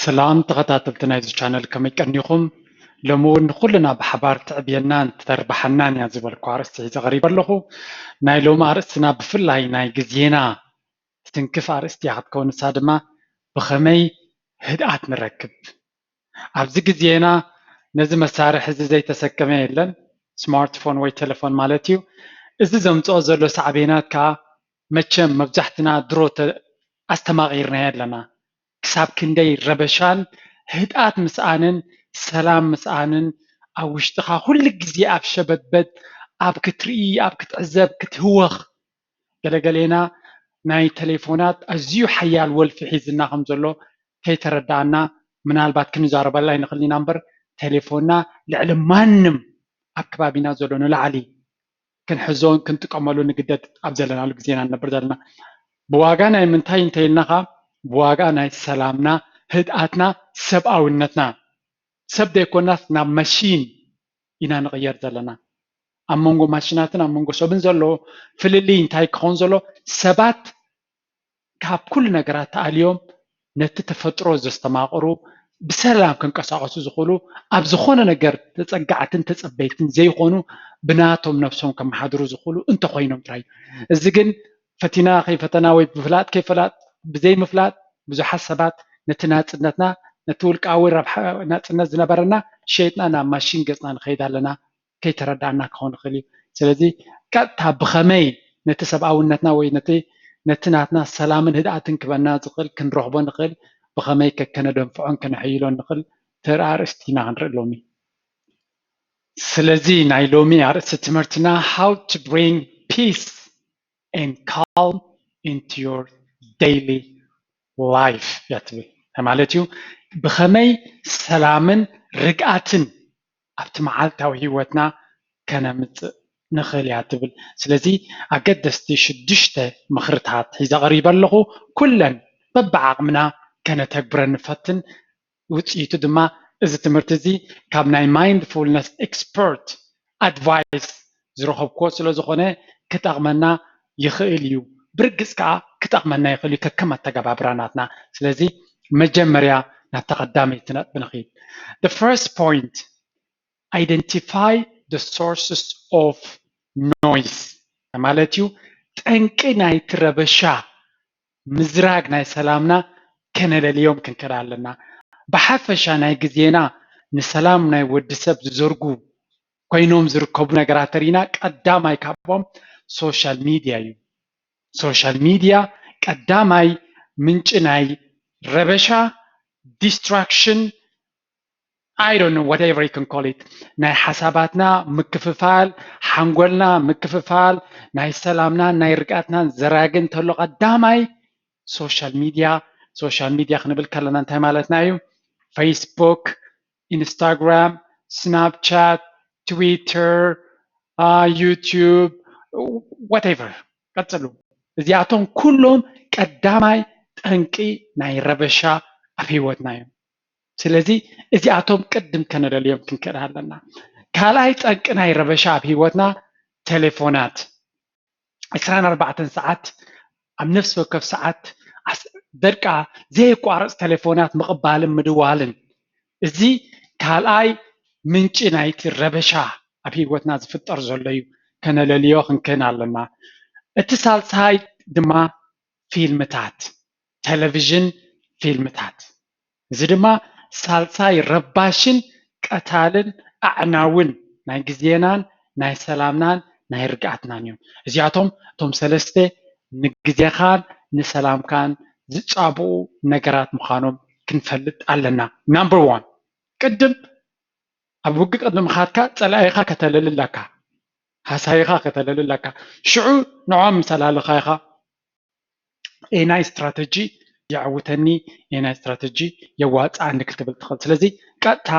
ሰላም ተኸታተልቲ ናይዚ ቻነል፣ ከመይ ቀኒኹም? ሎሚ እውን ንኹልና ብሓባር ትዕብየናን ትተርብሓናን እያ ዝበልኩ ኣርእስቲ ሒዘ ቀሪበ ኣለኹ። ናይ ሎሚ ኣርእስትና ብፍላይ ናይ ግዜና ትትንክፍ ኣርእስቲ እያ ክትከውን፣ ንሳ ድማ ብኸመይ ህድኣት ንረክብ። ኣብዚ ግዜና ነዚ መሳርሒ እዚ ዘይተሰከመ የለን፣ ስማርትፎን ወይ ቴሌፎን ማለት እዩ። እዚ ዘምፅኦ ዘሎ ሳዕቤናት ከዓ መቸም መብዛሕትና ድሮ ተ-፣ ኣስተማቒርናዮ ኣለና። ክሳብ ክንደይ ረበሻን ህድኣት ምስኣንን ሰላም ምስኣንን ኣብ ውሽጥኻ ኩሉ ግዜ ኣብ ሸበድበድ፣ ኣብ ክትርኢ፣ ኣብ ክትዕዘብ፣ ክትህወኽ። ገለገሌና ናይ ቴሌፎናት ኣዝዩ ሓያል ወልፊ ሒዝና ከም ዘሎ ከይተረዳኣና ምናልባት ክንዛረበላ ኣይንኽእል ኢና እምበር፣ ቴሌፎንና ልዕሊ ማንም ኣብ ከባቢና ዘሎ ንላዕሊ ክንሕዞን ክንጥቀመሉ ንግደድ ኣብ ዘለናሉ ግዜና ንነብር ዘለና። ብዋጋ ናይ ምንታይ እንተይልናኻ፣ ብዋጋ ናይ ሰላምና፣ ህድኣትና፣ ሰብኣውነትና። ሰብ ዘይኮናስ ናብ መሺን ኢና ንቕየር ዘለና። ኣብ መንጎ ማሽናትን ኣብ መንጎ ሰብን ዘሎ ፍልልይ እንታይ ክኸውን ዘሎ? ሰባት ካብ ኩሉ ነገራት ተኣልዮም ነቲ ተፈጥሮ ዘስተማቕሩ፣ ብሰላም ክንቀሳቐሱ ዝኽእሉ፣ ኣብ ዝኾነ ነገር ተጸጋዕትን ተጸበይትን ዘይኾኑ፣ ብናቶም ነብሶም ከመሓድሩ ዝኽእሉ እንተኾይኖም ጥራይ። እዚ ግን ፈቲና ከይፈተና ወይ ብፍላጥ ከይፈላጥ፣ ብዘይምፍላጥ ብዙሓት ሰባት ነቲ ናጽነትና፣ ነቲ ውልቃዊ ረብሓ ናጽነት ዝነበረና ሸይጥና ናብ ማሽን ገጽና ንኸይድ ኣለና። ከይተረዳእና ክኸውን ይኽእል እዩ። ስለዚ ቀጥታ ብኸመይ ነቲ ሰብኣውነትና ወይ ነቲ፣ ነቲ ናትና ሰላምን ህድኣትን ክበና ዝኽእል ክንረኽቦ ንኽእል፣ ብኸመይ ከ-፣ ከነደንፍዖን ከነሕይሎን ንኽእል ተርኢ ኣርእስቲ ኢና ክንርኢ ሎሚ። ስለዚ ናይ ሎሚ ኣርእስቲ ትምህርትና how to bring peace and calm into your daily life እያ ትብል። እንታይ ማለት እዩ? ብኸመይ ሰላምን ርግኣትን ኣብቲ መዓልታዊ ህይወትና ከነምጽእ ንኽእል እያ ትብል። ስለዚ ኣገደስቲ ሽዱሽተ ምኽርታት ሒዘ ቀሪበ ኣለኹ። ኩለን በብዓቕምና ከነተግብረን ንፈትን። ውጽኢቱ ድማ እዚ ትምህርቲ እዚ ካብ ናይ ማይንድፉልነስ ኤክስፐርት ኣድቫይስ ዝረኸብክዎ ስለ ዝኾነ ክጠቕመና ይኽእል እዩ። ብርግጽ ከኣ ክጠቕመና ይኽእል እዩ ከከም ኣተገባብራ ናትና። ስለዚ መጀመርያ ናብታ ቀዳመይቲ ነጥቢ ንኺድ። The first point, identify the sources of noise ማለት እዩ። ጠንቂ ናይቲ ረበሻ ምዝራግ ናይ ሰላምና ከነለልዮም ክንክእል ኣለና። ብሓፈሻ ናይ ግዜና ንሰላም ናይ ወዲ ሰብ ዝዘርጉ ኮይኖም ዝርከቡ ነገራት ተሪና፣ ቀዳማይ ካብኦም ሶሻል ሚድያ እዩ። ሶሻል ሚድያ ቀዳማይ ምንጪ ናይ ረበሻ፣ ዲስትራክሽን፣ I don't know, whatever you can call it፣ ናይ ሓሳባትና ምክፍፋል፣ ሓንጎልና ምክፍፋል፣ ናይ ሰላምናን ናይ ርግኣትናን ዘራጊ እንተሎ ቀዳማይ ሶሻል ሚድያ። ሶሻል ሚድያ ክንብል ከለና እንታይ ማለትና እዩ? ፌስቡክ፣ ኢንስታግራም፣ ስናፕቻት፣ ትዊተር፣ ዩቱብ፣ ዋቴቨር። ቀጽሉ። እዚኣቶም ኩሎም ቀዳማይ ጠንቂ ናይ ረበሻ ኣብ ህይወትና እዮም። ስለዚ እዚኣቶም ቅድም ከነለልዮም ክንክእል ኣለና። ካልኣይ ጠንቂ ናይ ረበሻ ኣብ ህይወትና፣ ቴሌፎናት። ዕስራን ኣርባዕተን ሰዓት ኣብ ነፍሲ ወከፍ ሰዓት ኣስ-፣ ደርቃ ዘየቋርጽ ቴሌፎናት ምቕባልን ምድዋልን። እዚ ካልኣይ ምንጪ ናይቲ ረበሻ ኣብ ህይወትና ዝፍጠር ዘሎ እዩ። ከነለልዮ ክንክእል ኣለና። እቲ ሳልሳይ ድማ ፊልምታት፣ ቴሌቪዥን ፊልምታት። እዚ ድማ ሳልሳይ ረባሽን ቀታልን ኣዕናውን ናይ ግዜናን ናይ ሰላምናን ናይ ርግኣትናን እዮም። እዚኣቶም እቶም ሰለስተ ንግዜኻን ንሰላምካን ዝጻብኡ ነገራት ምዃኖም ክንፈልጥ ኣለና። ናምበር ዋን፣ ቅድም ኣብ ውግእ ቅድሚ ምኻድካ ጸላኢኻ ከተለሊ ኣለካ፣ ሃሳይኻ ከተለሊ ኣለካ። ሽዑ ንዖም ምስ ኣላለኻ ኢኻ፣ ኤናይ ስትራተጂ የዕውተኒ፣ ኤናይ ስትራተጂ የዋፅኣኒ ክትብል ትኽእል። ስለዚ ቀጥታ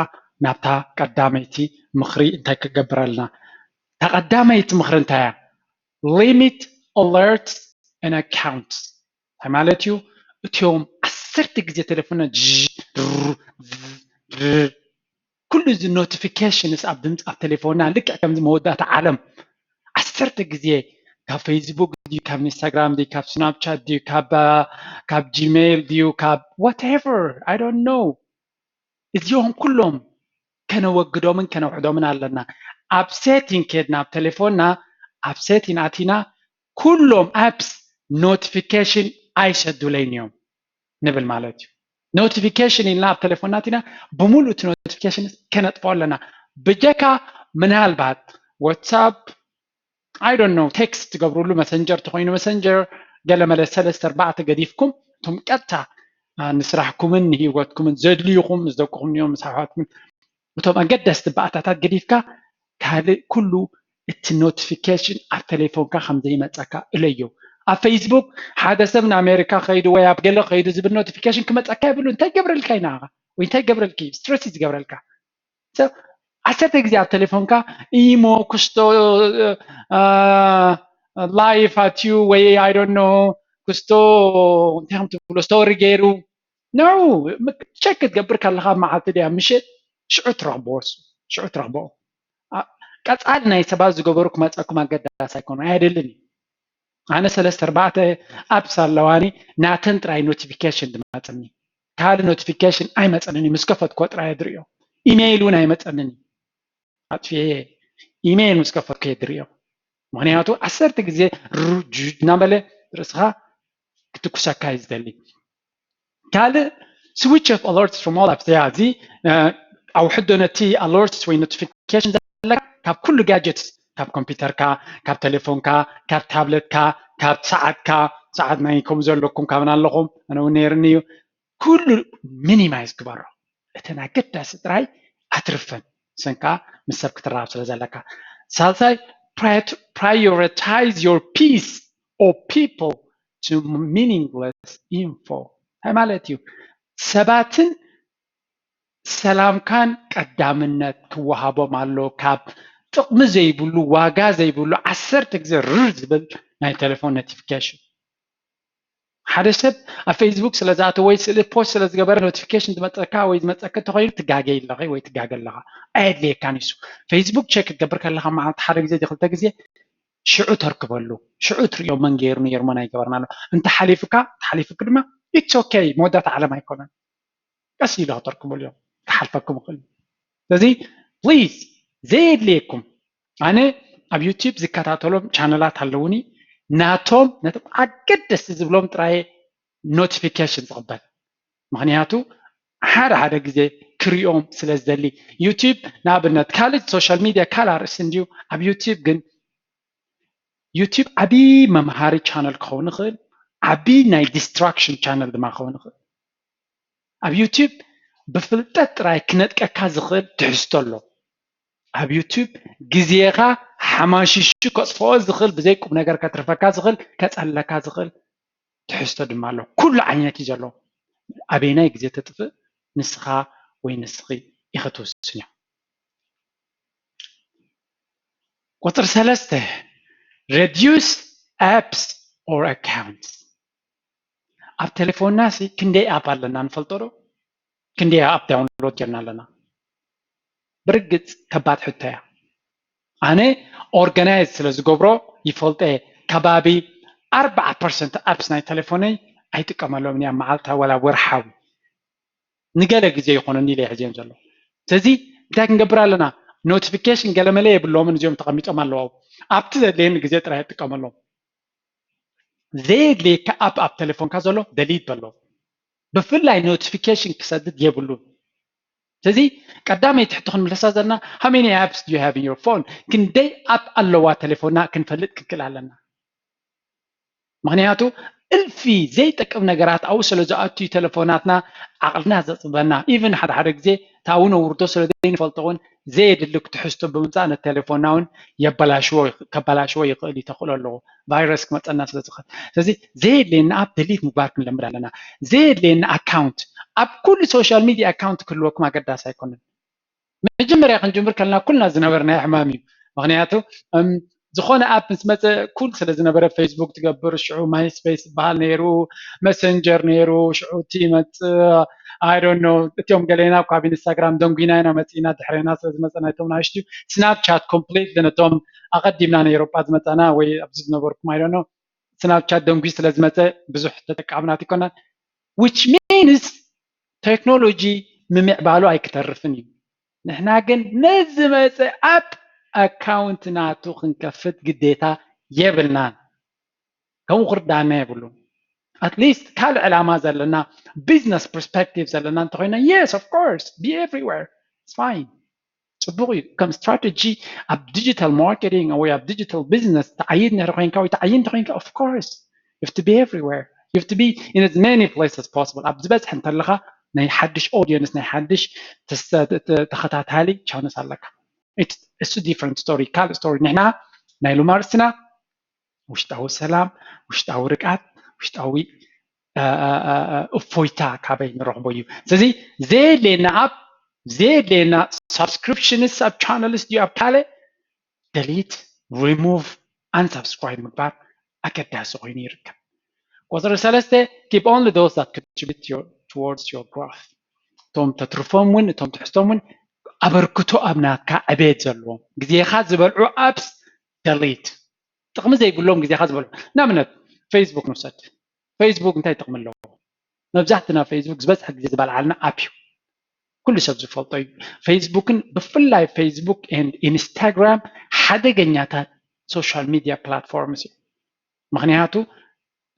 ናብታ ቀዳመይቲ ምኽሪ እንታይ ክገብር ኣለና? እታ ቀዳመይቲ ምኽሪ እንታይ እያ? Limit alerts and accounts። እንታይ ማለት እዩ? እቲኦም ዓሰርተ ግዜ ቴሌፎንና ጅ-፣ ር-፣ ር-፣ ኩሉ እዚ ኖቲፊኬሽንስ ኣብ ድምፂ ኣብ ቴሌፎንና ልክዕ ከምዚ መወዳእታ ዓለም ዓሰርተ ግዜ ካብ ፌስቡክ ድዩ ካብ ኢንስታግራም ድዩ ካብ ስናፕቻት ድዩ ካብ ካብ ጂሜይል ድዩ ካብ whatever I don't know እዚኦም ኩሎም ከነወግዶምን ከነውሕዶምን ኣለና። ኣብ ሴቲንግ ከድና ኣብ ቴሌፎንና ኣብ ሴቲንግ ኣቲና ኩሎም ኣፕስ ኖቲፊኬሽን ኣይሰዱለይን እዮም ንብል ማለት እዩ። ኖቲፊኬሽን ኢልና ኣብ ቴሌፎንና ኣቲና ብምሉእ እቲ ኖቲፊኬሽን ከነጥፍኦ ኣለና። ብጀካ ምናልባት ዋትሳፕ I don't know ቴክስት ትገብርሉ መሰንጀር ተኮይኑ መሰንጀር ገለመለ ሰለስተ ኣርባዕተ ገዲፍኩም እቶም ቀጥታ ንስራሕኩምን ንሂወትኩምን ዘድልዩኩም ምስ ደቅኹም ንዮም ምስ ኣሕዋትኩም እቶም ኣገደስቲ ባእታታት ገዲፍካ ካልእ ኩሉ እቲ ኖቲፊኬሽን ኣብ ቴሌፎንካ ከም ዘይመፀካ እለዮ። ኣብ ፌስቡክ ሓደ ሰብ ንኣሜሪካ ከይዱ ወይ ኣብ ገለ ከይዱ ዝብል ኖቲፊኬሽን ክመፀካ የብሉ። እንታይ ገብረልካ ኢና ወይ እንታይ ገብረልኪ ስትረስ ዝገብረልካ ዓሰርተ ግዜ ኣብ ቴሌፎንካ ኢሞ ክስቶ ላይፍ ኣትዩ ወይ I don't know ክስቶ እንታይ ከም ትብሎ ስቶሪ ገይሩ ንዑ ቸክ ክትገብር ከለካ መዓልቲ ድያ ምሽት ሽዑ ትረክቦ ሽዑ ትረክቦ ቀፃሊ ናይ ሰባት ዝገበሩ ክመፀኩም ኣገዳሲ ኣይኮኑ ኣይደልን እዩ ኣነ ሰለስተ ኣርባዕተ ኣፕስ ኣለዋኒ ናተን ጥራይ ኖቲፊኬሽን ዝመፅኒ ካልእ ኖቲፊኬሽን ኣይመፀንን እዩ ምስ ከፈትኮ ጥራይ ድርዮ ኢሜይል እውን ኣይመፀንን እዩ ኣጥፍየ ኢሜይል ምስ ከፈትኮ ድርዮ ምክንያቱ ዓሰርተ ግዜ ሩጅ እናበለ ርእስኻ ክትኩሰካ እዩ ዝደሊ ካልእ switch off alerts from all apps እዚ ኣውሕዶ ነቲ alerts ወይ notification ዘለካ ካብ ኩሉ ጋጀትስ ካብ ኮምፒውተርካ ካብ ቴሌፎንካ ካብ ታብለትካ ካብ ሰዓትካ ሰዓት ናይ ከም ዘለኩም ካብና ኣለኹም ኣነ እውን ነይርኒ እዩ ኩሉ ሚኒማይዝ ግበሮ እተን ኣገዳሲ ጥራይ ኣትርፈን ንሰን ከዓ ምስ ሰብ ክትራኸብ ስለ ዘለካ ሳልሳይ prioritize your peace or people to meaningless info እንታይ ማለት እዩ ሰባትን ሰላምካን ቀዳምነት ክወሃቦም ኣሎ ካብ ጥቕሚ ዘይብሉ ዋጋ ዘይብሉ ዓሰርተ ግዜ ርር ዝብል ናይ ቴሌፎን ኖቲፊኬሽን ሓደ ሰብ ኣብ ፌስቡክ ስለ ዝኣተወ ወይ ስእሊ ፖስት ስለ ዝገበረ ኖቲፊኬሽን ዝመፀካ ወይ ዝመፀካ እንተኮይኑ ትጋገይ ኣለኺ ወይ ትጋገ ኣለኻ ኣየድልየካን እዩ ፌስቡክ ቸክ ክትገብር ከለካ መዓልቲ ሓደ ግዜ ክልተ ግዜ ሽዑ ተርክበሉ ሽዑ ትሪኦ መን ገይሩ ነይሩ መን ኣይገበርና ኣሎ እንተ ሓሊፉካ እንተ ሓሊፉክ ድማ ኢትስ ኦኬ መወዳእታ ዓለም ኣይኮነን ቀስ ኢሉ ክተርክበሉ እዮም ክሓልፈኩም ይኽእል ስለዚ ፕሊዝ ዘየድልየኩም ኣነ ኣብ ዩቲብ ዝከታተሎም ቻነላት ኣለውኒ ናቶም ነቶም ኣገደስቲ ዝብሎም ጥራየ ኖቲፊኬሽን ዝቕበል ምክንያቱ ሓደ ሓደ ግዜ ክሪኦም ስለ ዝደሊ ዩቲብ ንኣብነት ካልእ ሶሻል ሚድያ ካልእ ኣርእሲ እንድዩ ኣብ ዩቲብ ግን ዩቲብ ዓብዪ መምሃሪ ቻነል ክኸውን ይኽእል ዓብዪ ናይ ዲስትራክሽን ቻነል ድማ ክኸውን ይኽእል ኣብ ዩቲብ ብፍልጠት ጥራይ ክነጥቀካ ዝኽእል ትሕዝቶ ኣሎ ኣብ ዩቲብ ግዜኻ ሓማሽሹ ከፅፍኦ ዝኽእል ብዘይ ቁም ነገር ከትርፈካ ዝኽእል ከፀለካ ዝኽእል ትሕዝቶ ድማ ኣሎ ኩሉ ዓይነት እዩ ዘሎ ኣበይናይ ግዜ ተጥፍእ ንስኻ ወይ ንስኺ ኢኸ ትውስን እዮም ቁፅሪ ሰለስተ reduce apps or accounts ኣብ ቴሌፎንና ሲ ክንደይ ኣፕ ኣለና ንፈልጦ ዶ ክንደይ ኣፕ ዳውንሎድ ጌርና ኣለና ብርግፅ ከባድ ሕቶ እያ ኣነ ኦርጋናይዝ ስለ ዝገብሮ ይፈልጠ ከባቢ ኣርባዓ ፐርሰንት ኣፕስ ናይ ቴሌፎነይ ኣይጥቀመሎም እያ መዓልታ ወላ ወርሓዊ ንገለ ግዜ ይኾነኒ ኢለ ሕዝዮም ዘሎ ስለዚ እንታይ ክንገብር ኣለና ኖቲፊኬሽን ገለመለ የብሎምን እዚኦም ተቐሚጦም ኣለዉ ኣብቲ ዘድለየኒ ግዜ ጥራይ ይጥቀመሎም ዘየድልየካ ኣፕ ኣብ ቴሌፎንካ ዘሎ ደሊት በሎ ብፍላይ ኖቲፊኬሽን ክሰድድ የብሉን ስለዚ ቀዳመይ ትሕቲ ክንምለሳ ዘለና how many apps do you have in your phone ክንደይ ኣፕ ኣለዋ ቴሌፎንና ክንፈልጥ ክንክእል ኣለና ምክንያቱ እልፊ ዘይጠቅም ነገራት ኣብኡ ስለ ዝኣቱ ቴሌፎናትና ዓቕልና ዘፅበና even ሓደ ሓደ ግዜ ታዊ ነውርዶ ስለ ዘይንፈልጦ እውን ዘየድሊ ክትሕዝቶ ብምምፃእ ነቲ ቴሌፎንና እውን የበላሽዎ ከበላሽዎ ይኽእል እዩ ተኽእሎ ኣለዎ ቫይረስ ክመፀና ስለ ዝኽእል ስለዚ ዘየድልየና ኣፕ ደሊት ምግባር ክንለምድ ኣለና ዘየድልየና ኣካውንት ኣብ ኩሉ ሶሻል ሚድያ ኣካውንት ክህልወኩም ኣገዳሲ ኣይኮነን መጀመርያ ክንጅምር ከለና ኩልና ዝነበርና ሕማም እዩ ምክንያቱ ዝኾነ ኣፕ ምስ መፀ ኩል ስለ ዝነበረ ፌስቡክ ትገብር ሽዑ ማይስፔስ ዝበሃል ነይሩ መሰንጀር ነይሩ ሽዑ እቲ ይመፅእ I don't know እቲኦም ገሌና ካብ ኢንስታግራም ደንጉና ኢና መፂና ድሕሬና ስለ ዝመፀና እቶም ናሽቲ ስናፕቻት ኮምፕሊት ነቶም ኣቐዲምና ናይ ኤሮጳ ዝመፀና ወይ ኣብዚ ዝነበርኩም I don't know ስናፕቻት ደንጉዩ ስለ ዝመፀ ብዙሕ ተጠቃምናት ይኮናል። Which means ቴክኖሎጂ ምምዕባሉ ኣይክተርፍን እዩ። ንሕና ግን ነዚ መፀ ኣፕ ኣካውንት ናቱ ክንከፍት ግዴታ የብልናን። ከምኡ ክርዳና የብሉን። At least ካልእ ዕላማ ዘለና business perspective ዘለና እንተኮይና yes of course be everywhere it's fine ፅቡቅ እዩ። ከም ስትራተጂ ኣብ digital marketing ወይ ኣብ digital business ትዓይድ ነረ ኮይንካ ወይ ትዓይን እንተኮይንካ of course you have to be everywhere you have to be in as many places possible ኣብ ዝበዝሐ እንተለካ ናይ ሓድሽ audience ናይ ሓድሽ ተኸታታሊ chance ኣለካ። It's different story ካልእ story። ንሕና ናይ ሉማርስና ውሽጣዊ ሰላም፣ ውሽጣዊ ርግኣት፣ ውሽጣዊ እፎይታ ካበይ ንረኽቦ እዩ። ስለዚ ዘየድልየና ኣፕ ዘየድልየና subscriptions ኣብ channels ድዩ ኣብ ካልእ delete remove unsubscribe ምግባር ኣገዳሲ ኮይኑ ይርከብ። ቁፅሪ ሰለስተ keep only those that contribute your, towards your growth። እቶም ተትርፎም እውን እቶም ትሕዝቶም እውን ኣበርክቶ ኣብ ናትካ ዕቤት ዘለዎም ግዜኻ ዝበልዑ apps delete ጥቕሚ ዘይብሎም ግዜኻ ዝበልዑ ንኣብነት ፌስቡክ ንውሰድ። ፌስቡክ እንታይ ጥቕሚ ኣለዎ? መብዛሕትና ፌስቡክ ዝበዝሐ ግዜ ዝበልዓልና ኣፕ እዩ። ኩሉ ሰብ ዝፈልጦ እዩ። ፌስቡክን ብፍላይ ፌስቡክ and ኢንስታግራም ሓደገኛታት social media platforms እዩ። ምክንያቱ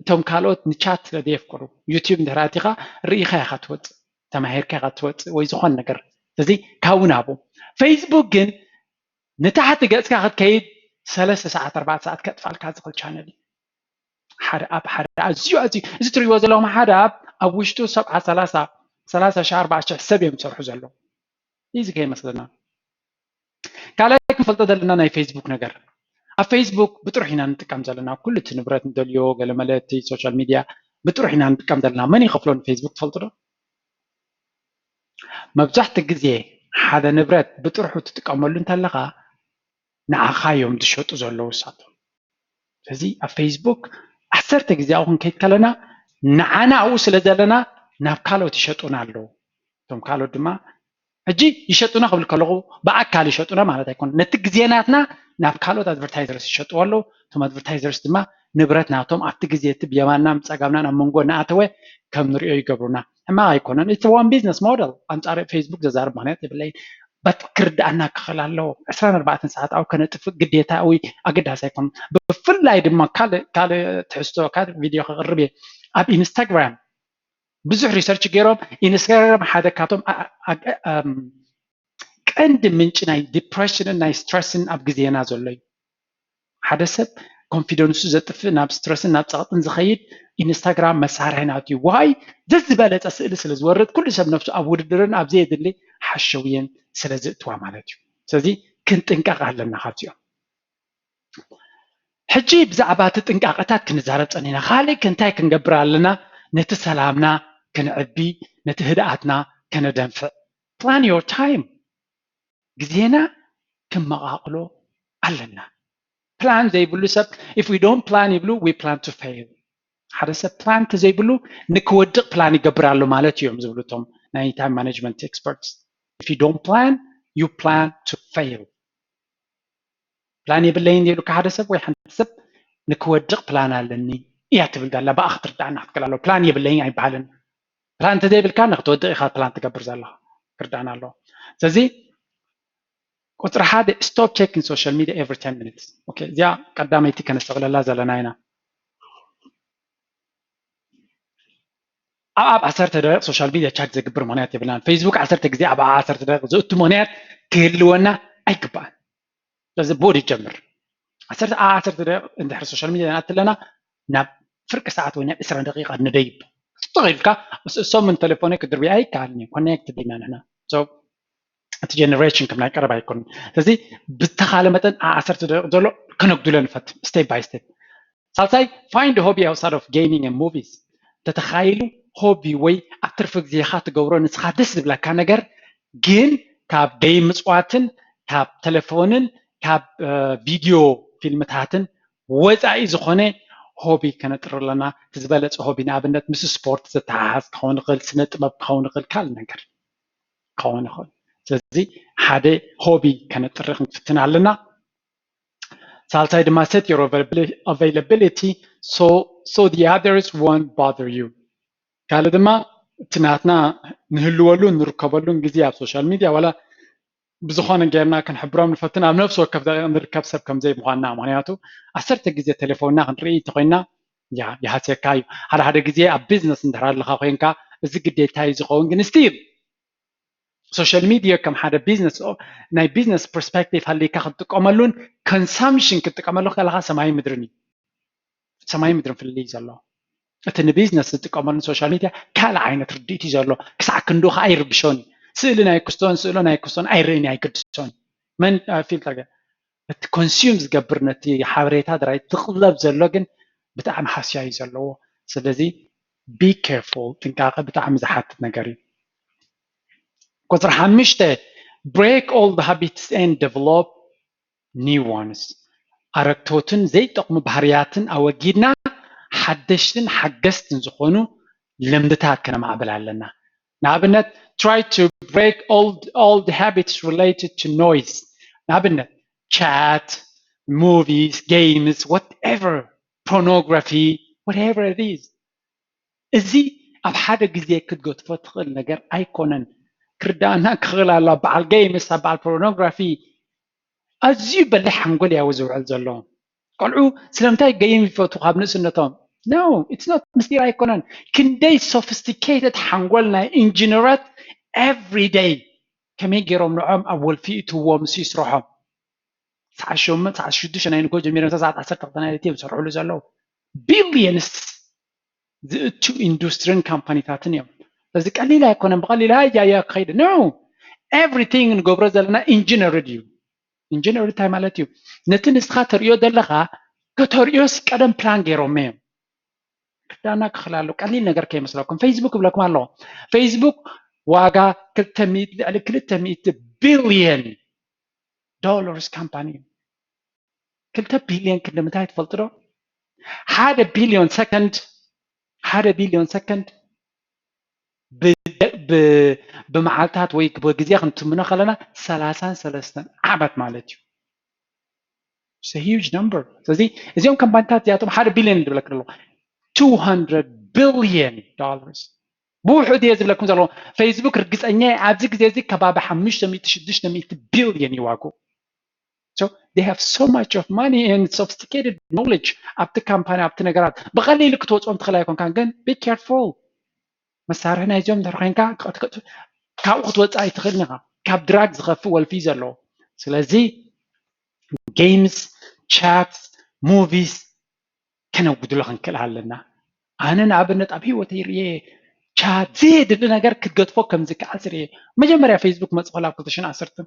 እቶም ካልኦት ንቻት ስለ ዘየፍቅሩ ዩቲዩብ እንድሕር ኣቲኻ ርኢኻ ኢኻ ትወፅእ ተማሂርካ ኢኻ ትወፅእ ወይ ዝኾን ነገር እዚ ካብኡ ናብኡ። ፌስቡክ ግን ንታሕቲ ገፅካ ክትከይድ ሰለስተ ሰዓት ኣርባዕተ ሰዓት ከጥፋልካ ዝኽእል ቻነል እዩ። ሓደ ኣፕ ሓደ ኣዝዩ ኣዝዩ እዚ ትሪእዎ ዘለኹም ሓደ ኣፕ ኣብ ውሽጡ ሰብዓ ሰላሳ ሰላሳ ሺሕ ኣርባዓ ሺሕ ሰብ እዮም ዝሰርሑ ዘለዉ። እዚ ከይመስለና ካልኣይ ክንፈልጦ ዘለና ናይ ፌስቡክ ነገር ኣብ ፌስቡክ ብጥሩሕ ኢና ንጥቀም ዘለና ኩሉ እቲ ንብረት ንደልዮ ገለመለ እቲ ሶሻል ሚድያ ብጥሩሕ ኢና ንጥቀም ዘለና። መን ይኸፍሎ ንፌስቡክ ትፈልጡ ዶ? መብዛሕትኡ ግዜ ሓደ ንብረት ብጥርሑ ትጥቀመሉ እንተለኻ ንዓኻ እዮም ዝሸጡ ዘለዉ እሳቶም። ስለዚ ኣብ ፌስቡክ ዓሰርተ ግዜ ኣብኡ ክንከይድ ከለና ንዓና ኣብኡ ስለ ዘለና ናብ ካልኦት ይሸጡና ኣለዉ። እቶም ካልኦት ድማ ሕጂ ይሸጡና ክብል ከለኹ ብኣካል ይሸጡና ማለት ኣይኮነ። ነቲ ግዜ ናትና ናብ ካልኦት ኣድቨርታይዘርስ ይሸጥዎ ኣለዉ። እቶም ኣድቨርታይዘርስ ድማ ንብረት ናቶም ኣብቲ ግዜ እቲ ብየማንናን ብፀጋምናን ኣብ መንጎ እናኣተወ ከም ንሪኦ ይገብሩና። ሕማቕ ኣይኮነን። It's one business model። ኣንፃር ፌስቡክ ዘዛርብ ምክንያት የብለይን። በት ክርዳኣና ክኽእል ኣለዎ። ዕስራን ኣርባዕተን ሰዓት ኣብኡ ከነጥፍእ ግዴታ ወይ ኣገዳሲ ኣይኮነን። ብፍላይ ድማ ካልእ ካልእ ትሕዝቶ ካልእ ቪድዮ ከቕርብ እየ ኣብ ኢንስታግራም ብዙሕ ሪሰርች ገይሮም ኢንስታግራም ሓደ ካብቶም ቀንዲ ምንጪ ናይ ዲፕሬሽንን ናይ ስትረስን ኣብ ግዜና ዘሎ እዩ። ሓደ ሰብ ኮንፊደንሱ ዘጥፍእ ናብ ስትረስን ናብ ፀቕጥን ዝኸይድ ኢንስታግራም መሳርሒ ናቱ እዩ። ዋይ ዘዝበለፀ ስእሊ ስለ ዝወርድ ኩሉ ሰብ ነፍሱ ኣብ ውድድርን ኣብ ዘየድሊ ሓሸውየን ስለ ዝእትዋ ማለት እዩ። ስለዚ ክንጥንቀቕ ኣለና ካብዚኦም። ሕጂ ብዛዕባ እቲ ጥንቃቐታት ክንዛረብ ጸኒና። ካልእ ከ እንታይ ክንገብር ኣለና? ነቲ ሰላምና ክንዕቢ፣ ነቲ ህድኣትና ከነደንፍዕ። Plan your time። ግዜና ክመቓቕሎ ኣለና። ፕላን ዘይብሉ ሰብ if we don't plan ይብሉ we plan to fail። ሓደ ሰብ ፕላን ተዘይብሉ ንክወድቕ ፕላን ይገብር ኣሎ ማለት እዮም ዝብሉ እቶም ናይ time management experts። If you don't plan you plan to fail። ፕላን የብለይን ይብሉካ ሓደ ሰብ ወይ ሓንቲ ሰብ ንክወድቕ ፕላን ኣለኒ እያ ትብል ዳላ ብኣ ክትርዳእና ክትክእል ኣለዎ። ፕላን የብለይን ኣይበሃልን። ፕላን እንተዘይብልካ ንክትወድቕ ኢኻ ፕላን ትገብር ዘለኻ ክርዳእና ኣለዎ። ስለዚ ቁፅሪ ሓደ stop checking social media every ten minutes። እዚኣ ቀዳመይቲ ከነስተብለላ ዘለና ኢና። ኣብ ኣብ ዓሰርተ ደቂቕ ሶሻል ሚድያ ቻት ዘግብር ምክንያት የብልናን። ፌስቡክ ዓሰርተ ግዜ ኣብ ዓሰርተ ደቂቕ ዘእቱ ምክንያት ክህልወና ኣይግባእን። ስለዚ ብኡ ይጀምር። ዓሰርተ ኣብ ዓሰርተ ደቂቕ እንድሕር ሶሻል ሚድያ ንኣቲ ኣለና ናብ ፍርቂ ሰዓት ወይ ናብ ዕስራ ደቂቓ ንደይብ። ስቕ ኢልካ እሶምን ተሌፎነይ ክድርብያ ኣይከኣልን እዩ። ኮኔክትድ ኢና ንሕና። እቲ ጀነሬሽን ከም ናይ ቀረባ ኣይኮኑን። ስለዚ ብተኻለ መጠን ኣብ ዓሰርተ ደቂቕ ዘሎ ከነጉድሎ ንፈትን step by step። ሳልሳይ find hobby outside of gaming and movies። ተተኻይሉ ሆቢ ወይ ኣብ ትርፊ ግዜኻ ትገብሮ ንስኻ ደስ ዝብለካ ነገር ግን ካብ ገይም ምፅዋትን ካብ ተሌፎንን ካብ ቪድዮ ፊልምታትን ወፃኢ ዝኾነ ሆቢ ከነጥሪ ኣለና። እቲ ዝበለፀ ሆቢ ንኣብነት ምስ ስፖርት ዝተሓሓዝ ክኸውን ይኽእል፣ ስነ ጥበብ ክኸውን ይኽእል፣ ካልእ ነገር ክኸውን ይኽእል። ስለዚ ሓደ ሆቢ ከነጥሪ ክንፍትን ኣለና። ሳልሳይ ድማ set your availability so so the others won't bother you። ካልእ ድማ እቲ ናትና ንህልወሉን ንርከበሉን ግዜ ኣብ ሶሻል ሚድያ ዋላ ብዝኾነ ጌርና ክንሕብሮም ንፈትን ኣብ ነፍሲ ወከፍ ደቂቕ ንርከብ ሰብ ከምዘይ ምዃንና። ምኽንያቱ ዓሰርተ ግዜ ቴሌፎንና ክንርኢ እንተኮይንና ያ ይሃስየካ እዩ። ሓደ ሓደ ግዜ ኣብ ቢዝነስ እንድሕር ኣለኻ ኮይንካ እዚ ግዴታ እዩ ዝኸውን፣ ግን ስቲል ሶሻል ሚድያ ከም ሓደ ቢዝነስ ናይ ቢዝነስ ፐርስፔክቲቭ ሃሊካ ክትጥቀመሉን ኮንሳምሽን ክትጥቀመሉ ከለካ ሰማይ ምድርን እዩ። ሰማይ ምድርን ፍልልይ ዘሎ። እቲ ንቢዝነስ ዝጥቀመሉ ሶሻል ሚድያ ካልእ ዓይነት ርድኢት እዩ ዘሎ። ክሳዕ ክንዱ ከዓ ይርብሾን እዩ። ስእሊ ናይ ክስቶን ስእሎ ናይ ክስቶን ኣይርእን ኣይግድሶን። መን ፊልተር ገ እቲ ኮንሱም ዝገብር ነቲ ሓበሬታ ድራይ ትቕለብ ዘሎ ግን ብጣዕሚ ሃስያ እዩ ዘለዎ። ስለዚ be careful፣ ጥንቃቐ ብጣዕሚ ዝሓትት ነገር እዩ። ቁፅሪ ሓሙሽተ break old habits and develop new ones። ኣረግቶትን ዘይጠቕሙ ባህርያትን ኣወጊድና ሓደሽትን ሓገዝትን ዝኾኑ ልምድታት ከነማዕብል ኣለና። ንኣብነት try to break old old habits related to noise። ንኣብነት chat, movies, games, whatever, pornography, whatever it is። እዚ ኣብ ሓደ ግዜ ክትገትፎ ትኽእል ነገር ኣይኮነን። ክርዳእና ክኽእል ኣሎ። በዓል ጌምስ፣ በዓል ፖርኖግራፊ ኣዝዩ በሊሕ ሓንጎል እያው ዝውዕል ዘሎ። ቆልዑ ስለምንታይ ገይም ይፈቱ ካብ ንእስነቶም? No, it's not፣ ምስጢር ኣይኮነን። ክንደይ ሶፊስቲኬትድ ሓንጎል ናይ ኢንጂነራት every day ከመይ ገይሮም ንዖም ኣብ ወልፊ ይእትዎም ምስ ይስርሖም። ሰዓት ሸሞንተ ሰዓት ሽዱሽተ ናይ ንጎ ጀሚሮም ሰዓት ዓሰርተ ክልተ ናይ ለይቲ እዮም ዝሰርሕሉ ዘለዉ። ቢልየንስ ዝእቱ ኢንዱስትሪን ካምፓኒታትን እዮም። ስለዚ ቀሊል ኣይኮነን። ብቐሊል ሃያ ሃያ ክኸይድ no። Everything ንገብሮ ዘለና ኢንጂነርድ እዩ። ኢንጂነር እንታይ ማለት እዩ? ነቲ ንስኻ ተርእዮ ዘለኻ ከተርእዮስ ቀደም ፕላን ገይሮም እዮም። ክዳና ክኽል ኣሎ። ቀሊል ነገር ከይመስለኩም። ፌስቡክ ይብለኩም ኣለኹ። ፌስቡክ ዋጋ ክልተ ሚእቲ፣ ልዕሊ ክልተ ሚእቲ ቢልየን ዶላርስ ካምፓኒ እዩ። ክልተ ቢልየን ክንዲ ምንታይ ትፈልጡ ዶ? ሓደ ቢልዮን ሰከንድ፣ ሓደ ቢልዮን ሰከንድ ብ- ብ- ብመዓልታት ወይ ብግዜ ክንትምኖ ከለና ሰላሳን ሰለስተን ዓመት ማለት እዩ። It's a huge number። ስለዚ እዚኦም ካምፓኒታት እዚኣቶም ሓደ ቢልዮን ዝብለክ ኣለኹ፣ two hundred billion dollars። ብውሕድ እየ ዝብለኩም ዘለኹ። ፌስቡክ ርግፀኛ እየ ኣብዚ ግዜ እዚ ከባቢ ሓሙሽተ ሚእቲ ሽዱሽተ ሚእቲ ቢልዮን እዩ ዋግኡ። So they have so much of money and sophisticated knowledge ኣብቲ ካምፓኒ ኣብቲ ነገራት ብቐሊሉ ክትወፅኦም ትኽእል ኣይኮንካን፣ ግን be careful። መሳርሒ ናይዚኦም እንድሕር ኮይንካ ካብኡ ክትወፅእ ኣይትኽእልን ኢኻ። ካብ ድራግ ዝኸፍእ ወልፊ እዩ ዘለዎ። ስለዚ ጌምስ፣ ቻትስ፣ ሙቪስ ከነጉድሎ ክንክእል ኣለና። ኣነ ንኣብነት ኣብ ህይወተይ ርእየ ቻት ዘየድሊ ነገር ክትገጥፎ ከም ዝከኣል ዝርእየ። መጀመርያ ፌስቡክ መፅእ ከሎ ኣብ ክልተ ሽሕን ዓሰርተን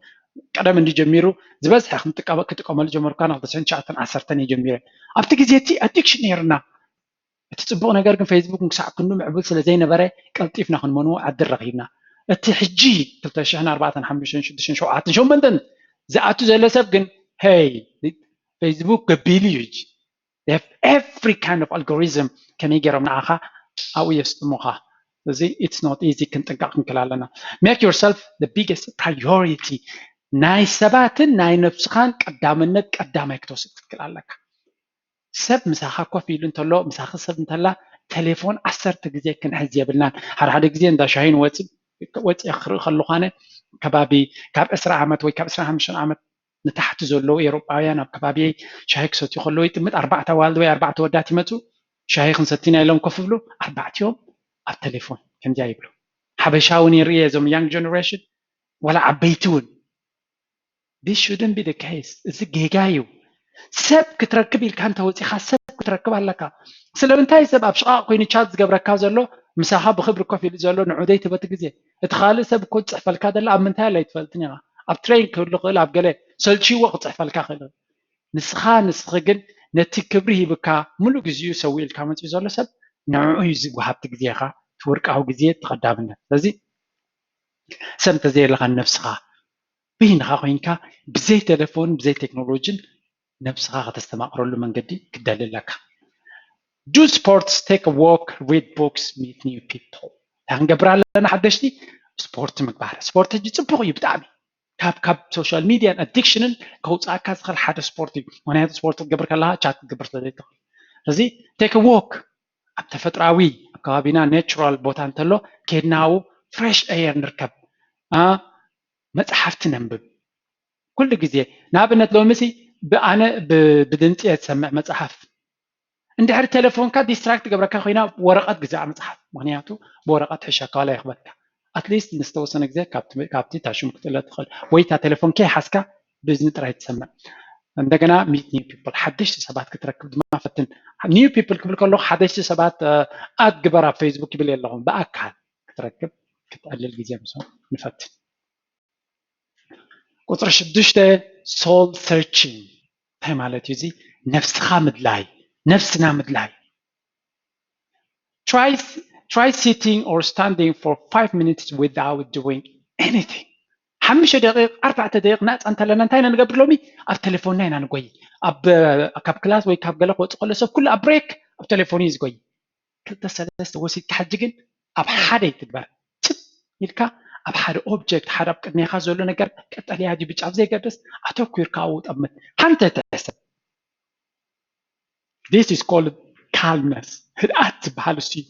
ቀደም እንዲ ጀሚሩ ዝበዝሐ ክንጥቀመ- ክጥቀመሉ ጀመርኩ፣ ኣነ ክልተ ሽሕን ትሽዓተን ዓሰርተን እየ ጀሚረ። ኣብቲ ግዜ እቲ ኣዲክሽን ነይርና። እቲ ፅቡቕ ነገር ግን ፌስቡክ ክሳዕ ክንዱ ምዕቡል ስለ ዘይነበረ ቀልጢፍና ክንመንዎ ዕድል ረኺብና። እቲ ሕጂ ክልተ ሽሕን ኣርባዕተን ሓሙሽተን ሽዱሽተን ሸውዓተን ሸሞንተን ዝኣቱ ዘሎ ሰብ ግን ሄይ ፌስቡክ ገቢሉ እዩ ሕጂ። They have every kind of algorithm ከመይ ገይሮም ንዓኻ ኣብኡ የስጥሙኻ። እዚ it's not easy፣ ክንጥንቀቕ ክንክእል ኣለና። Make yourself the biggest priority። ናይ ሰባትን ናይ ነብስኻን ቀዳምነት ቀዳማይ ክትወስድ ክትክእል ኣለካ። ሰብ ምሳኻ ኮፍ ኢሉ እንተሎ፣ ምሳኺ ሰብ እንተላ ቴሌፎን ዓሰርተ ግዜ ክንሕዝ የብልናን። ሓደ ሓደ ግዜ እንዳ ሻሂ ንወፅእ ወፅየ ክርኢ ከለኹ ኣነ ከባቢ ካብ ዕስራ ዓመት ወይ ካብ ዕስራን ሓሙሽተን ዓመት ንታሕቲ ዘለዉ ኤውሮጳውያን ኣብ ከባቢየይ ሻሂ ክሰትዩ ከለዉ ይጥምት። ኣርባዕተ ኣዋልድ ወይ ኣርባዕተ ወዳት ይመፁ፣ ሻሂ ክንሰቲ ኢና ኢሎም ኮፍ ይብሉ፣ ኣርባዕቲኦም ኣብ ቴሌፎን ከምዚኣ ይብሉ። ሓበሻ እውን ይርኢ እዞም young generation ዋላ ዓበይቲ እውን። This shouldn't be the case። እዚ ጌጋ እዩ። ሰብ ክትረክብ ኢልካ እንተወፂኻ ሰብ ክትረክብ ኣለካ። ስለምንታይ ሰብ ኣብ ሽቓቕ ኮይኑ ቻት ዝገብረካ ዘሎ ምሳኻ ብክብሪ ኮፍ ኢሉ ዘሎ ንዑ ዘይትበቲ ግዜ እቲ ካልእ ሰብ እኮ ዝፅሕፈልካ ዘሎ ኣብ ምንታይ ኣላ ኣይትፈልጥን ኢኻ። ኣብ ትሬን ክህሉ ክእል ኣብ ገለ ሰልችዎ ክፅሕፈልካ ክእል። ንስኻ ንስኺ ግን ነቲ ክብሪ ሂብካ ሙሉእ ግዜኡ ሰዊኡ ኢልካ መፂኡ ዘሎ ሰብ ንዕኡ እዩ ዝወሃብቲ ግዜኻ እቲ ወርቃዊ ግዜ ተቐዳምነት። ስለዚ ሰብ እንተዘየለኻ ንነብስኻ በይንኻ ኮይንካ ብዘይ ቴሌፎን ብዘይ ቴክኖሎጂን ነብስኻ ከተስተማቕረሉ መንገዲ ክደሊ ኣለካ። Do sports, take a walk, read books, meet new people። እንታይ ክንገብር ኣለና ሓደሽቲ? ስፖርት ምግባር። ስፖርት ሕጂ ፅቡቕ እዩ ብጣዕሚ። ካብ ካብ social media ን addiction ን ከውፅኣካ ዝኽእል ሓደ ስፖርት እዩ። ምክንያቱ ስፖርት ክትገብር ከለካ ቻት ክትገብር ስለ ዘይትኽእል። ስለዚ take a walk፣ ኣብ ተፈጥራዊ ኣብ ከባቢና natural ቦታ እንተሎ ከድና ኣብኡ fresh air ንርከብ። መፅሓፍቲ ነንብብ ኩሉ ግዜ። ንኣብነት ሎሚ ሲ ብኣነ ብድምፂ እየ ዝሰምዕ መፅሓፍ። እንድሕር ቴሌፎንካ distract ትገብረካ ኮይና ወረቐት ግዛእ መፅሓፍ፣ ምክንያቱ ብወረቐት ሕሸካ ዋላ ይኽበድካ። At least ንዝተወሰነ ግዜ ካብቲ ታሽሙ ክትእለ ትኽእል ወይ እታ ቴሌፎን ከይሓዝካ ብእዝኒ ጥራይ ትሰምዕ። እንደገና meet new people፣ ሓደሽቲ ሰባት ክትረክብ ድማ ፈትን። New people ክብል ከለኹ ሓደሽቲ ሰባት add ግበር ኣብ ፌስቡክ ይብል የለኹም፣ ብኣካል ክትረክብ ክትዕልል ግዜ ምስኦም ንፈትን። ቁፅሪ ሽዱሽተ soul searching እንታይ ማለት እዩ? እዚ ነፍስኻ ምድላይ፣ ነፍስና ምድላይ። Try sitting or standing for five minutes without doing anything። ሓሙሽተ ደቂቕ ኣርባዕተ ደቂቕ ናፃ እንተለና እንታይ ኢና ንገብር? ሎሚ ኣብ ቴሌፎንና ኢና ንጎይ። ኣብ ካብ ክላስ ወይ ካብ ገለ ክወፅእ ከሎ ሰብ ኩሉ ኣብ break ኣብ ቴሌፎኑ እዩ ዝጎይ። ክልተ ሰለስተ ወሲድካ ሕጂ ግን ኣብ ሓደ ይትግበር። ችብ ኢልካ ኣብ ሓደ object፣ ሓደ ኣብ ቅድሜኻ ዘሎ ነገር ቀጠልያ ድዩ ብጫ ኣብ ዘይገድስ ኣተኲርካ ኣብኡ ጠምት። ሓንቲ ተሕሰብ። This is called calmness። ህድኣት ዝበሃል እሱ እዩ።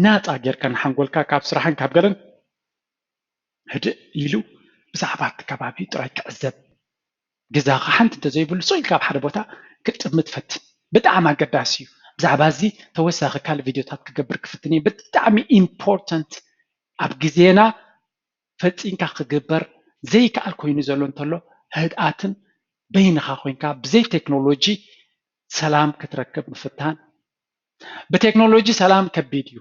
ናፃ ጌርካ ንሓንጎልካ ካብ ስራሕን ካብ ገለን ህድእ ኢሉ ብዛዕባ እቲ ከባቢ ጥራይ ክዕዘብ። ገዛኻ ሓንቲ እንተዘይብሉ ስቕ ኢልካ ኣብ ሓደ ቦታ ክትጥምት ፈትን። ብጣዕሚ ኣገዳሲ እዩ። ብዛዕባ እዚ ተወሳኺ ካልእ ቪድዮታት ክገብር ክፍትን እየ። ብጣዕሚ important ኣብ ግዜና ፈጺምካ ክግበር ዘይከኣል ኮይኑ ዘሎ እንተሎ ህድኣትን በይንኻ ኮይንካ ብዘይ ቴክኖሎጂ ሰላም ክትረክብ ምፍታን። ብቴክኖሎጂ ሰላም ከቢድ እዩ።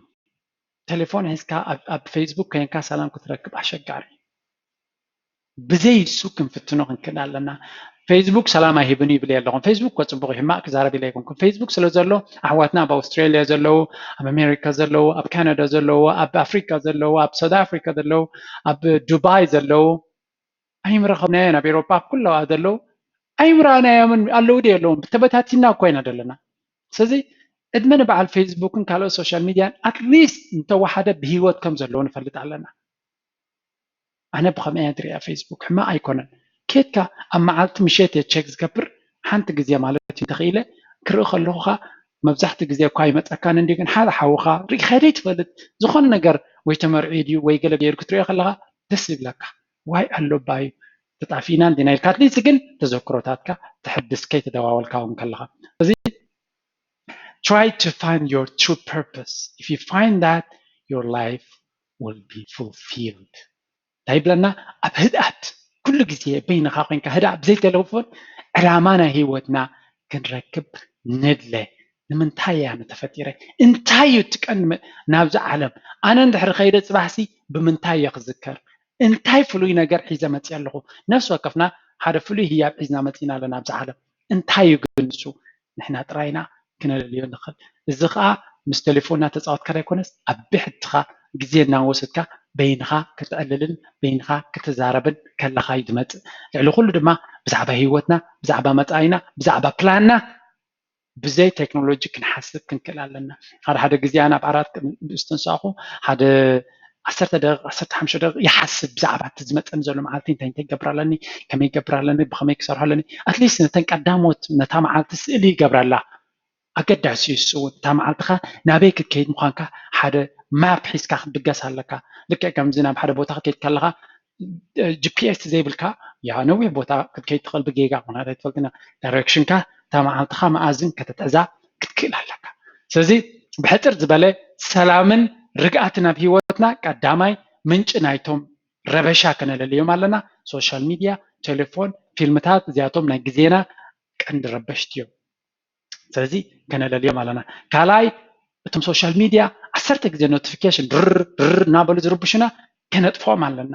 ቴሌፎን ሒዝካ ኣብ ፌስቡክ ኮይንካ ሰላም ክትረክብ ኣሸጋሪ እዩ። ብዘይ እሱ ክንፍትኖ ክንክእል ኣለና። ፌስቡክ ሰላም ኣይህብን ይብል የለኹም። ፌስቡክ እኮ ፅቡቅ እዩ፣ ሕማቅ ክዛረብ ኢለ ኣይኮንኩም። ፌስቡክ ስለ ዘሎ ኣሕዋትና ኣብ ኣውስትራሊያ ዘለዉ፣ ኣብ ኣሜሪካ ዘለዉ፣ ኣብ ካናዳ ዘለዉ፣ ኣብ ኣፍሪካ ዘለዉ፣ ኣብ ሳውት ኣፍሪካ ዘለዉ፣ ኣብ ዱባይ ዘለዉ ኣይምረኸብናዮን፣ ኣብ ኤሮፓ ኣብ ኩለዋ ዘለዉ ኣይምረኣናዮምን ኣለዉ ዶ የለዉን? ተበታቲና እኮ ኢና ዘለና። ስለዚ ዕድመ ንበዓል ፌስቡክን ካልኦት ሶሻል ሚድያን ኣትሊስት እንተወሓደ ብሂወት ከም ዘለዉ ንፈልጥ ኣለና። ኣነ ብኸምኡ እየ ዝሪኣ ፌስቡክ፣ ሕማቕ ኣይኮነን። ኬድካ ኣብ መዓልቲ ምሸት እየ ቸክ ዝገብር፣ ሓንቲ ግዜ ማለት እዩ እንተኽኢለ ክርኢ ከለኹ ኸኣ መብዛሕትኡ ግዜ እኳ ኣይመፀካን እንድዩ፣ ግን ሓደ ሓውኻ ርኢኻ ዘይትፈልጥ ዝኾነ ነገር ወይ ተመርዕዩ ድዩ ወይ ገለ ገይሩ ክትሪኦ ከለኻ ደስ ይብለካ። ዋይ ኣሎ ባዩ ተጣፊእና እንዲና ኢልካ ኣትሊስት ግን ተዘክሮታትካ ተሕድስ ከይተደዋወልካ እውን ከለኻ። እዚ try to find your true purpose. If you find that, your life will be fulfilled. እንታይ ይብለና? ኣብ ህድኣት ኩሉ ግዜ በይንኻ ኮይንካ ህድኣ ብዘይ ቴሌፎን ዕላማ ናይ ህይወትና ክንረክብ ንድለ። ንምንታይ እያ ተፈጢረ? እንታይ እዩ እቲ ቀንዲ ናብዚ ዓለም? ኣነ እንድሕሪ ከይደ ፅባሕሲ ብምንታይ እየ ክዝከር? እንታይ ፍሉይ ነገር ሒዘ መፅየ ኣለኹ? ነፍሲ ወከፍና ሓደ ፍሉይ ህያብ ሒዝና መፂና ኣለና ኣብዚ ዓለም። እንታይ እዩ ግን ንሱ? ንሕና ጥራይና ክነለልዮ ንኽእል። እዚ ኸኣ ምስ ቴሌፎንና ተፃወትካ ዘይኮነስ ኣብ ብሕትኻ ግዜ እናወሰድካ በይንኻ ክትዕልልን በይንኻ ክትዛረብን ከለኻ እዩ ዝመፅእ። ልዕሊ ኩሉ ድማ ብዛዕባ ህይወትና፣ ብዛዕባ መፃኢና፣ ብዛዕባ ፕላንና ብዘይ ቴክኖሎጂ ክንሓስብ ክንክእል ኣለና። ሓደ ሓደ ግዜ ኣነ ኣብ ዓራት ምስ ተንሳእኹ ሓደ ዓሰርተ ደቂቕ ዓሰርተ ሓሙሽተ ደቂቕ ይሓስብ ብዛዕባ እቲ ዝመፀኒ ዘሎ መዓልቲ እንታይ እንታይ ክገብር ኣለኒ፣ ከመይ ክገብር ኣለኒ፣ ብኸመይ ክሰርሖ ኣለኒ። ኣትሊስት ነተን ቀዳሞት ነታ መዓልቲ ስእሊ ይገብረላ። ኣገዳሲ እዩ እሱ እውን እታ መዓልትኻ ናበይ ክትከይድ ምዃንካ ሓደ ማፕ ሒዝካ ክትብገስ ኣለካ። ልክዕ ከምዚ ናብ ሓደ ቦታ ክትከይድ ከለኻ ጂፒኤስ ዘይብልካ ያ ነዊሕ ቦታ ክትከይድ ትኽእል ብጌጋ ምክንያት ኣይትፈልጥና ዳይሬክሽንካ እታ መዓልትኻ መኣዝን ከተትሕዛ ክትክእል ኣለካ። ስለዚ ብሕፅር ዝበለ ሰላምን ርግኣትን ኣብ ህይወትና ቀዳማይ ምንጪ ናይቶም ረበሻ ከነለልዮም ኣለና። ሶሻል ሚድያ፣ ቴሌፎን፣ ፊልምታት እዚኣቶም ናይ ግዜና ቀንዲ ረበሽቲ እዮም። ስለዚ ከነለልዮም ኣለና። ካልኣይ እቶም ሶሻል ሚድያ ዓሰርተ ግዜ ኖቲፊኬሽን ድር ድር እናበሉ ዝርብሹና ከነጥፍኦም ኣለና።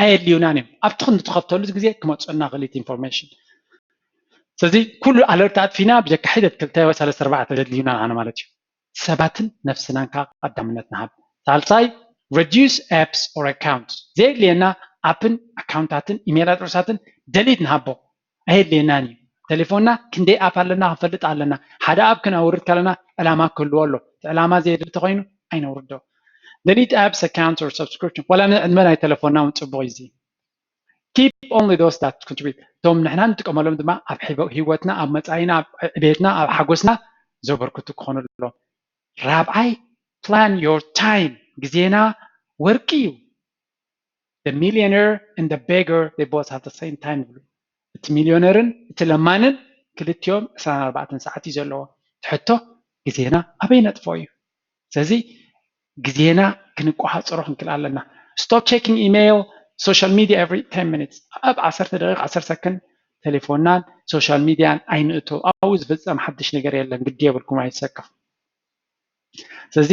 ኣየድልዩናን እዮም። ኣብቲ ክንዲ ትኸፍተሉ ግዜ ክመፁና ክልኢት ኢንፎርሜሽን። ስለዚ ኩሉ ኣለርት ኣጥፊና ብጀካ ሒደት ክልተ ወይ ሰለስተ ኣርባዕተ ዘድልዩና ኣነ ማለት እዩ። ሰባትን ነፍስናን ከዓ ቀዳምነት ንሃብ። ሳልሳይ reduce apps or accounts፣ ዘየድልየና ኣፕን ኣካውንታትን ኢሜል ኣድረሳትን ደሊት ንሃቦ። ኣየድልየናን እዩ። ቴሌፎንና ክንደይ ኣፕ ኣለና ክንፈልጥ ኣለና። ሓደ ኣፕ ክነውርድ ከለና ዕላማ ክህልዎ ኣሎ። እቲ ዕላማ ዘየድሊ ተኮይኑ ኣይነውርዶ። Delete apps, accounts or subscription። ዋላ ንዕድመ ናይ ቴሌፎንና እውን ፅቡቅ እዩ እዚ። keep only those that contribute. እቶም ንሕና ንጥቀመሎም ድማ ኣብ ሕይወትና፣ ኣብ መጻኢና፣ ኣብ ዕቤትና፣ ኣብ ሓጎስና ዘበርክቱ ክኾኑ ኣለዎም። ራብዓይ፣ plan your time። ግዜና ወርቂ እዩ። The millionaire and the beggar, they both have the same time ይብሉ። እቲ ሚልዮነርን እቲ ለማንን ክልቲኦም ዕስራን ኣርባዕተን ሰዓት እዩ ዘለዎ። ሕቶ፣ ግዜና ኣበይ ነጥፎ እዩ? ስለዚ ግዜና ክንቆሃፀሮ ክንክእል ኣለና። Stop checking email, social media every ten minutes። ኣብ ዓሰርተ ደቂቕ፣ ዓሰርተ ሰከንድ ቴሌፎንናን ሶሻል ሚድያን ኣይንእቶ። ኣብኡ ዝፍፀም ሓድሽ ነገር የለን። ግዲ የብልኩም፣ ኣይትሰከፉ። ስለዚ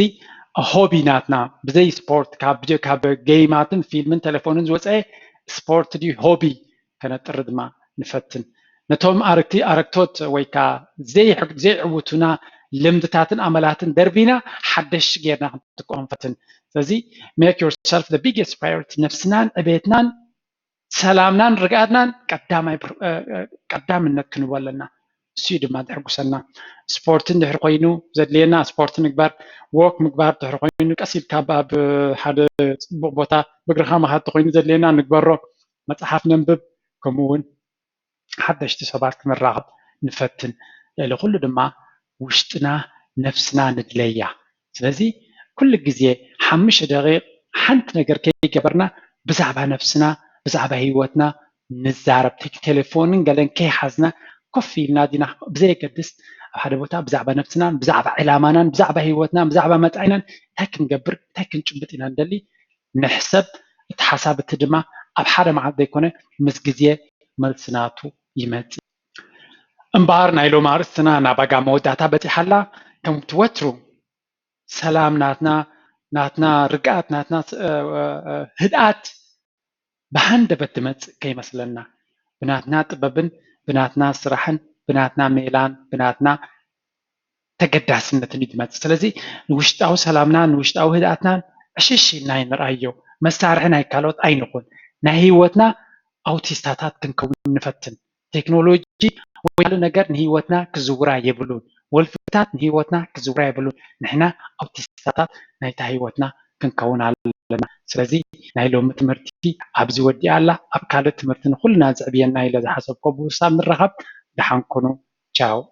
ሆቢ ናትና ብዘይ ስፖርት፣ ካብ ጌማትን ፊልምን ቴሌፎንን ዝወፀ ስፖርት ድዩ ሆቢ ከነጥሪ ድማ ንፈትን። ነቶም ኣረክቶት ወይ ከዓ ዘይዕውቱና ልምድታትን ኣመላትን ደርቢና ሓደሽ ጌርና ክንጥቀም ንፈትን። ስለዚ make yourself the biggest priority። ነብስናን ዕቤትናን ሰላምናን ርግኣትናን ቀዳማይ ቀዳምነት ክንቦ ኣለና። እሱ ድማ ዘሕጉሰና። ስፖርት እንድሕር ኮይኑ ዘድልየና ስፖርት ንግበር። ወክ ምግባር ድሕር ኮይኑ ቀስ ኢልካ ኣብ ሓደ ፅቡቅ ቦታ ብእግርካ መካድ ተኮይኑ ዘድልየና ንግበሮ። መፅሓፍ ነንብብ። ከምኡ እውን ሓደሽቲ ሰባት ክንራኸብ ንፈትን። ልዕሊ ኩሉ ድማ ውሽጥና ነፍስና ንድለያ። ስለዚ ኩሉ ግዜ ሓሙሽተ ደቂቕ ሓንቲ ነገር ከይገበርና ብዛዕባ ነፍስና፣ ብዛዕባ ህይወትና ንዛረብ። ቴሌፎንን ገለን ከይሓዝና ኮፍ ኢልና ዲና ብዘየገድስ ኣብ ሓደ ቦታ ብዛዕባ ነፍስናን ብዛዕባ ዕላማናን ብዛዕባ ህይወትናን ብዛዕባ መጻኢናን እንታይ ክንገብር እንታይ ክንጭብጥ ኢና ንደሊ ንሕሰብ። እቲ ሓሳብ እቲ ድማ ኣብ ሓደ መዓልቲ ዘይኮነ ምስ ግዜ መልስናቱ ይመጽእ። እምበኣር ናይ ሎም ኣርእስትና ናባጋ መወዳእታ በጺሓላ። ከም ትወትሩ ሰላም ናትና ናትና ርግኣት ናትና ህድኣት ብሃንደበት ትመጽእ ከይመስለና፣ ብናትና ጥበብን ብናትና ስራሕን ብናትና ሜላን ብናትና ተገዳስነትን እዩ ትመጽእ። ስለዚ ንውሽጣዊ ሰላምና ንውሽጣዊ ህድኣትናን ዕሽሽ ኢልና ይንርኣዮ። መሳርሒ ናይ ካልኦት ኣይንኹን። ናይ ህይወትና ኣውቲስታታት ክንከውን ንፈትን። ቴክኖሎጂ ወይ ካልእ ነገር ንህይወትና ክዝውራ የብሉን። ወልፍታት ንህይወትና ክዝውራ የብሉን። ንሕና ኣውቲስታታት ናይታ ህይወትና ክንከውን ኣለና። ስለዚ ናይ ሎሚ ትምህርቲ ኣብዚ ወዲኣ ኣላ። ኣብ ካልእ ትምህርቲ ንኩልና ዘዕብየና ኢለ ዝሓሰብኮ ብውሳብ ንራኸብ። ደሓን ኩኑ። ቻው።